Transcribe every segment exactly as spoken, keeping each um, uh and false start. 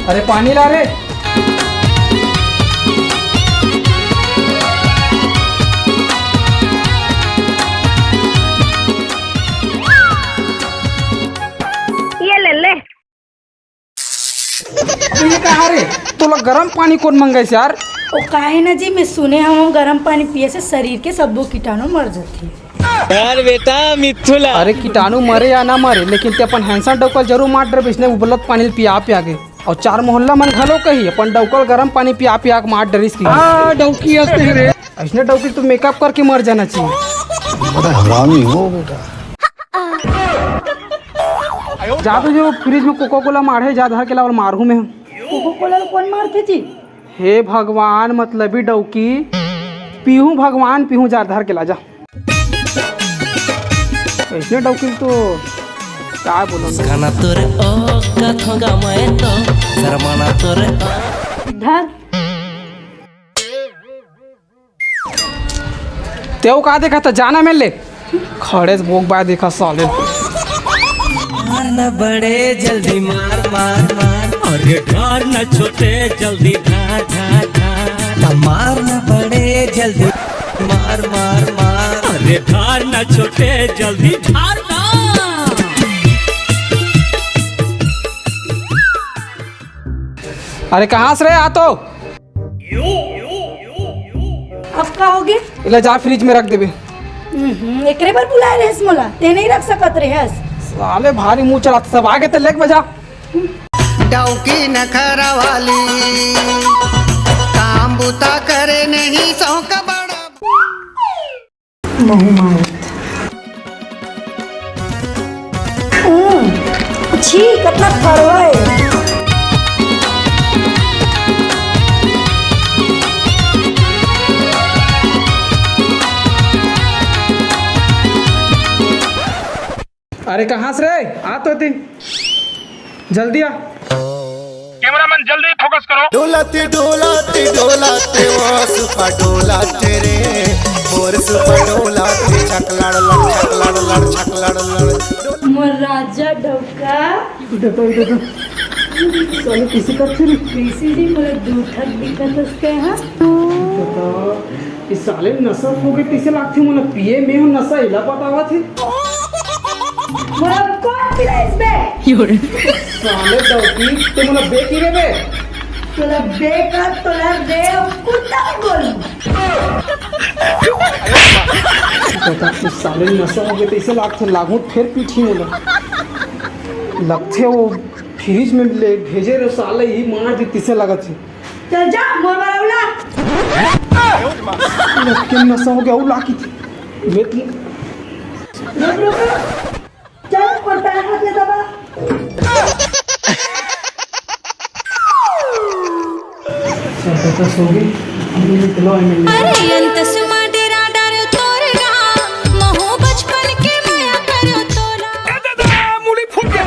अरे पानी ला रे। ये ले ले। तो ये कहा रे, तोला गरम पानी कोन मंगाइस यार? ओ काहे ना जी, मैं सुने हूँ गरम पानी पिए से शरीर के सब्बो कीटाणु मर जाथे। यार बेटा मिथुला। अरे कीटाणु मरे या ना मरे, लेकिन ते अपन हैंडसम डौका ल जरूर मार डरबे, इसने उबलत पानी ल पिया पिया के। अउ चार मोहल्ला मन घलो कही अपन डौका ल गरम पानी पिया पिया के मार डरिस की। आ, डौकी हंसते हैं रे। अइसने डौकी तो मेकअप करके मर जाना चाहिए। बड़ा हरामी हो बेटा। जा तो जो फ्रिज में कोका कोला माढ़े, जा धर के लावल मारहूं मैं। कोका कोला ल कोन मारथे जी? हे भगवान, मतलबी डौकी, पीहूं भगवान, पीहूं, जा धर के ला जा। अइसने डौकी तो का बोलूं? मुस्काना तोरे ओ कथों गा मैं तो, शर्माना तोरे ओ। धर। तें का देखत हस, जाना मेर ले। खड़े से भोग बाय देखा साले। मार न बड़े जल्दी मार, मार, मार। अरे ढार न छोटे जल्दी ढार, ढार, ढार। त मार न बड़े जल्दी मार, मार, मार। अरे ढार न छोटे जल्दी ढार ना। अरे कहाँ से रे, आ तो। अब का होगे? एला जा फ्रिज में रख देबे। हम्म, एकरे बर बुलाए रहेस मोला, तें नइ रख सकत रहेस। साले भारी मुंह चलाथे, सब आगे ते लेके बजा। डौकी नखरा वाली, काम बुता करे नहीं सौंक बड़ा। महू मारत। हम्म, छी, कतना फरवा हे। अरे कहाँ से रे? आ तो ती। जल्दी आ। कैमरामैन जल्दी फोकस करो। डोलाते डोलाते डोलाते वो सुपा डोलाते रे, और सुपा डोलाते छकलड़ लड़ छकलड़ लड़ छकलड़ लड़। मोर राजा डौका। इधर तो, इधर तो। साले किसी का फिर। किसी जी मोला दू ठक दिखत हस के, हाँ? बता। इस साले नशा हो गए, कैसे लागथे मोला पिए में हो नशा, इला बतावत हे। मोला कौन पिलाइस बे? साले डौकी, ते मोला बे की रे बे? तोला बे का, तोला रे, कुत्ता भी बोलूं। बता, इस साले नशा हो गए, कैसे लागथे, लागू फेर पीठी मोला। लगथे वो फ्रिज में ले भेजे रे साले, ही मार दी, तिसे लगत हे। चल जा, मोर बर अउ ला। लटके नशा हो गया, अउ ला की थी। मैं तो रुक, रुक, रुक। चल, मोर पैर हाथ ले दबा। सब तो सो गई। अभी निकलो, एम एल ए। अरे अंत सुमा डेरा डर तोर ना, महू बचपन के मया करो तोला। ए दादा, मूली फूट गया।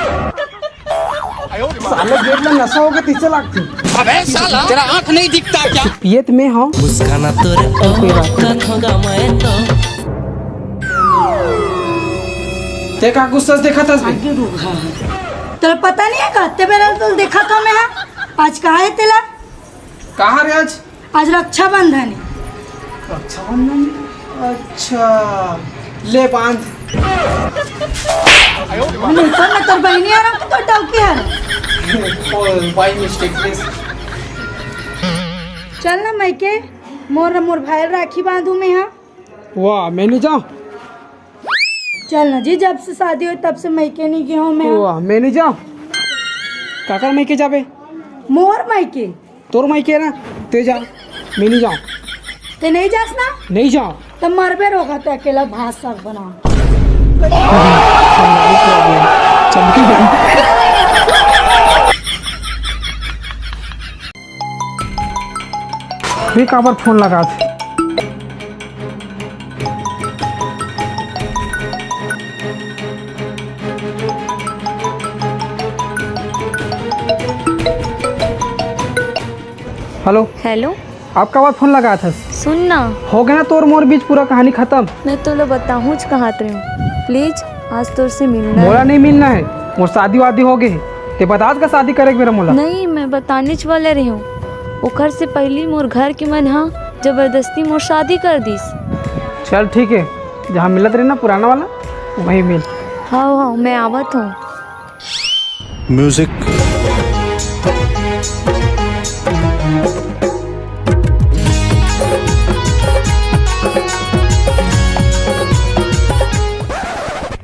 साले गेट में नशा हो गया, तीसरे लाख थी। अबे साला, तेरा आंख नहीं दिखता क्या? पियत में हाँ। मुस्काना तोरे ओ कोई बात नहीं। कथों गा मैं तो। ते का गुस्सा से देखत हस बे? आगे रुक, हाँ, हाँ। तोला पता नहीं है का? ते बेरा तो देखा था मैं, हाँ। आज कहाँ है तेला? कहाँ रे आज? आज रक्षाबंधन हे। रक्षाबंधन? अच्छा, ले बांध। नहीं तो मैं तोर बहिनी आ रहा हूँ, तो डौकी आ रहा हूँ। ओ, by mistake, yes। चल ना मइके, मोर, मोर भाई राखी बांधू मैं, हाँ। वाह, मैं नहीं जाऊँ। चल ना जी, जब से शादी होय तब से मइके नहीं गया हूँ मैं। वाह, मैं नहीं जाऊँ। काकर मइके जाबे? मोर मइके। तोर मइके ना, ते जा, मैं नहीं जाऊँ। ते नहीं जास ना? नहीं जाऊँ। तब मरबे रोगा ते अकेला भात साग बना। चमकी बन। फिर काबर फोन लगा थे? हेलो। हेलो। आप काबर फोन लगा था? सुन ना। हो गया ना तोर मोर बीच पूरा कहानी खत्म। मैं तोला बताहूँच कहात रहे हूँ। प्लीज, आज तोर से मिलना मोला है। नहीं मिलना है, मोर शादी वादी हो गए है। ते बतास का शादी करे के बेरा मोला? नहीं, मैं बतानेच वाला रहे हूँ। ओखर से पहली मोर घर के मन हा जबरदस्ती मोर शादी कर दिस। चल ठीक है, जहाँ मिलत रहे ना पुराना वाला, वहीं मिल। हाँ हाँ, मैं आवत हूँ। म्यूजिक।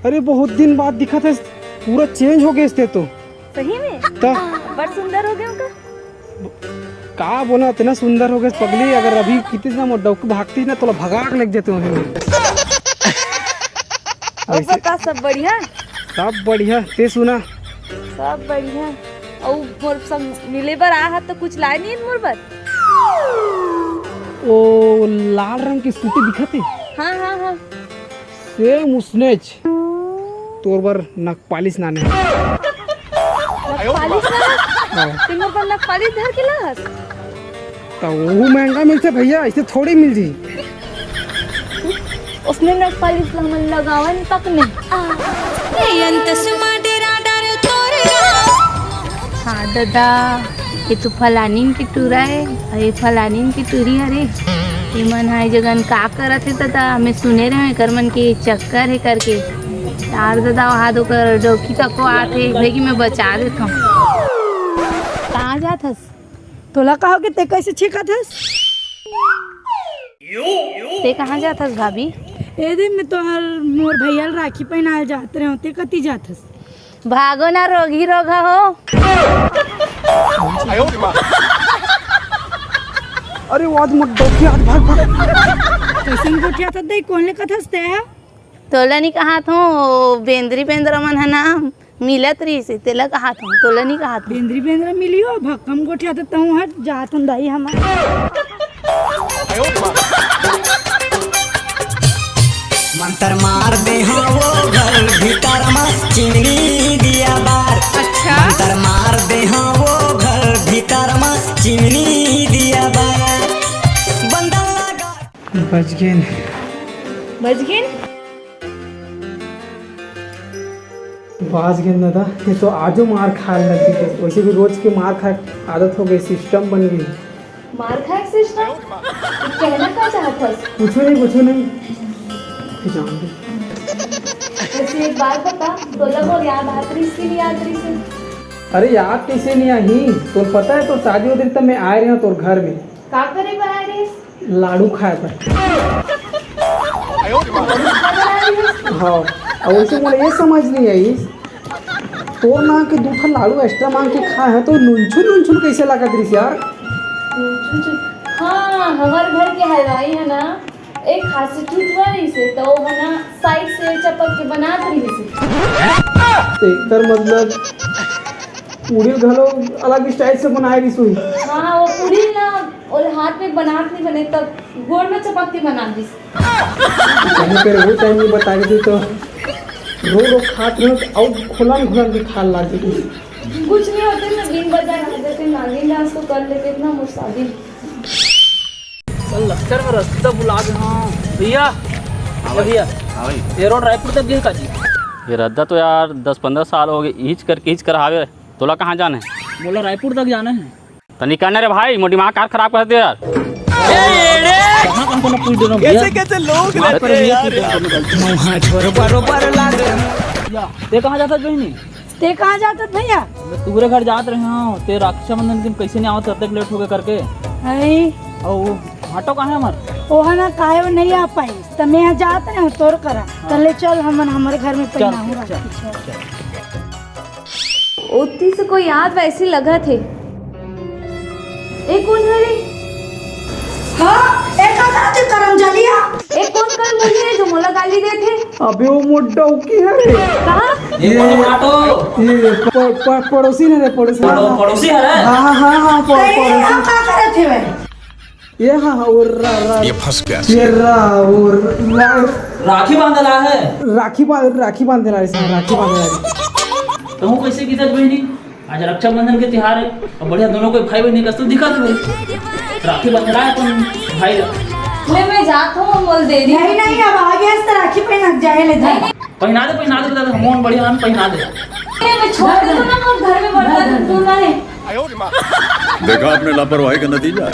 अरे बहुत दिन बाद दिखत है, पूरा चेंज हो गए थे तो। सही में? त बड़ सुंदर हो गए उनका। का बोला, इतना सुंदर हो गए पगली। अगर अभी कितनी ना मोर डौकी भागती ना, तोला भगा के लेके जाते वहीं। और ऐसे बता, सब बढ़िया? सब बढ़िया, ते सुना? सब बढ़िया। और मोर संग मिले बर आ हा तो कुछ लाए नहीं मोर बर? ओ लाल रंग की स्कूटी दिखत है। हाँ हाँ हाँ। सेम उसनेच। तोर बर नखपालिश लाने। नखपालिश लाने? हाँ। ते मोर बर नखपालिश धर के लाहस? त वो महंगा मिलथे भैया, ऐसे थोड़ी मिल जी। उसने नखपालिश ला हमन लगावन तक नहीं। हाँ दादा, ये तो फलानिन के टूरा है, अउ ये फलानिन के टूरी हरे। ये मन हा ए जगन का करत हे दादा? मैं सुने रहे एकर मन के चक्कर है करके। तार दादा, वहाँ तो कर डौकी तको आत है, भाई कि मैं बचा देत हूँ। कहाँ जात हस? तोला का होगे, ते कैसे छेकत हस? ते कहाँ जात हस भाभी? ए दे, मैं तोहर मोर भैया ल राखी पहनाए जात रहे हूँ, ते कति जात हस? भागो ना रोगी रोगा हो। अरे वो आज मोर डौकी आज भाग भाग। कैसन गोठियाथस दे, कोन ले कथस ते हा? तोला नी कहात हूँ, बेंदरी बेंदरा मन है ना, मिलत रहिस हे, तेला कहात हूँ, तोला नी कहात हूँ। बेंदरी बेंदरा मिली हो, भक्कम गोठियाथस तहूँ हट जात हन दाई हमर। मंतर मार दे हाँ वो घर भीतर मा चिमनी दिया बार। अच्छा। मंतर मार दे हाँ वो घर भीतर मा चिमनी दिया बार। बंदल लगा। बच गेन। बच गेन? बाज गेन दादा, ये तो आजो मार खाए लग गई। वैसे भी रोज के मार खाए आदत हो गई, सिस्टम बन गई। मार खाए सिस्टम? तू कहना का चाहत हस? कुछ नहीं, कुछ नहीं। फिर जान दे। वैसे एक बात बता, तोला मोर याद आत रहिस कि नहीं आत रहिस? अरे याद कैसे नहीं आही? तो पता है, तो शादी होते तब मैं आए रहे हूँ तोर घर में। का करे बर आए रहिस? लाडू खाए बर। हाँ, अब वैसे मोला ये समझ नहीं आई, तोर नाम के दू ठन लाडू एक्स्ट्रा मांग के खाए हैं, तो नुनछुन नुनछुन कैसे लागत रहिस यार? नुनछुन? हाँ, हमार घर के हलवाई है ना, एक हाथ से टूटवा रहिस हे, तो वो है ना, साइड से चपक के बनात रहिस हे। एकर मतलब पूड़ी घलो अलग स्टाइल से बनाए रहिस होही। हाँ, वो पूड़ी ना, वो हाथ में बनात नहीं बने, तब गोड़ में चपक के बना दिस। पहले तेरे वो टाइम नहीं बता के तो रो रो खात रहे तो अउ खुलन खुलन के खाल लाग जाती। कुछ नहीं होते ना, दिन भर जाए देते, नागिन डांस तो कर लेते, इतना मुस्तादिन। कल लक्चर में रद्दा भुला दे। हाँ भैया। हाँ ए भाई। भैया, हाँ भाई। ये रोड रायपुर तक गए का जी? ये रद्दा तो यार दस पंद्रह साल हो गए, इच करके इच कर हावे। तोला कहाँ जाना है? बोला रायपुर तक जाना है। तनी कहने रे भाई, मोर दिमाग कार खराब कर दे यार। कहाँ कहाँ को ना पूछ देना भैया। कैसे कैसे लोग रहते हैं यार। मुँह झोर बरोबर लागे। या, ते कहाँ जाता बहनी? ते कहाँ जात हस भैया? मैं तुहरे घर जात रहे हूँ, ते राखी बंधन दिन कैसे नहीं आवत, तब तक लेट हो गए करके। अरे। और वो भाटो कहाँ है हमार? ओहा ना काहे वो नहीं आ पाई, तो मैं यहाँ जात रहे हूँ तोर करा। हाँ। तो ले चल हमन हमर घर में चल, पहनाहूँ चल, राखी। चल। ओती से कोई याद वैसी लगत हे। ए कोन हरे? हाँ, ए का करत हे करम जलिया? ए कोन कर मुझे जो मोला गाली देत हे? अबे वो मोर डौकी हरे। कहाँ? ये, ये, ये प-, प-, पड़ोसी ने रे, पड़ोसी। पड़ो-, पड़ोसी हरे? हाँ, हाँ, हाँ, प-, तो ये पड़ोसी। यहाँ का करत हे भाई? ये हाँ, हाँ, वो रा-, रा-, ये फंस गया। ये रा-, वो रा-, राखी बांधला है। राखी बांध, राखी बांधला है, राखी बांधला है। तो हूँ कैसे की बहनी? आज रक्षाबंधन के तिहार है, अब बढ़िया दोनों कोई भाई बहन कस तो दिखा दे। राखी बंधना है अपन भाई ला। ले मैं जात हूँ, मोल दे दी। नहीं, नहीं, अब आ गया, इस तरह राखी पहना जाए ले जा। पहना दे, पहना दे, दादा, मोहन बढ़िया हम पहना दे। ले मैं छोड़ दे ना, हम घर में बड़ा देखा आपने लापरवाही का नतीजा है।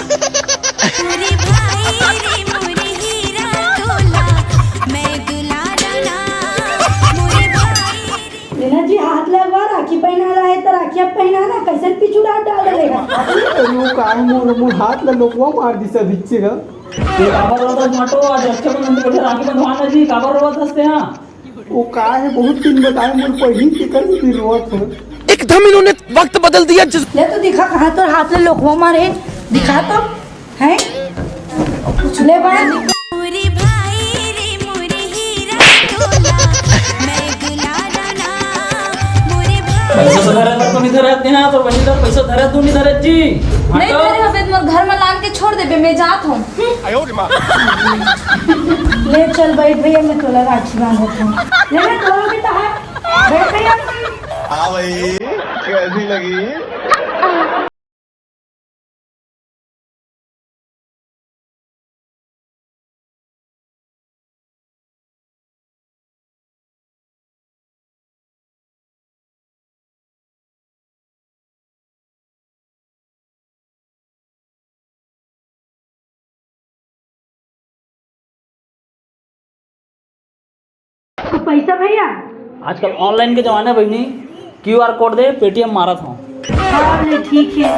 लेना जी, हाथ लगवा, राखी पहनाना है तो राखिया पहनाना, कैसे पिछू डाल डाल देगा। अरे वो का है, मोर मोर हाथ ला लोकवा मार दिस अभिच्चे ह। ये काबर रोवत हस माटो, आज रक्षाबंधन के बढ़िया राखी बंधवाना जी, काबर रोवत हस तेहा? वो का है, बहुत दिन बताए मोर पहिली, तेकर से दिन रोवत हूँ। एकदम इन्होंने वक्त बदल दिया। जिस ले तो दिखा, कहाँ तोर हाथ ले लोकवा मारे, दिखा तो। हैं? ले बात। पैसा तो धरे तो नहीं धरे तेहा, तो वही तो पैसा धरे तू नहीं धरे जी। नहीं धरे हबे त मोर घर में लान के छोड़ देबे, मैं जात हूँ। ले चल बैठ भैया, मैं तोला राखी बांधत हूँ। ले ना, तोला भी तो है। बैठ भैया। हाँ भाई, कैसी लगी? तो पैसा भैया। आजकल ऑनलाइन के जमाना है बहिनी, क्यू आर कोड दे, पेटीएम मारत हूँ। हाँ, ले ठीक है।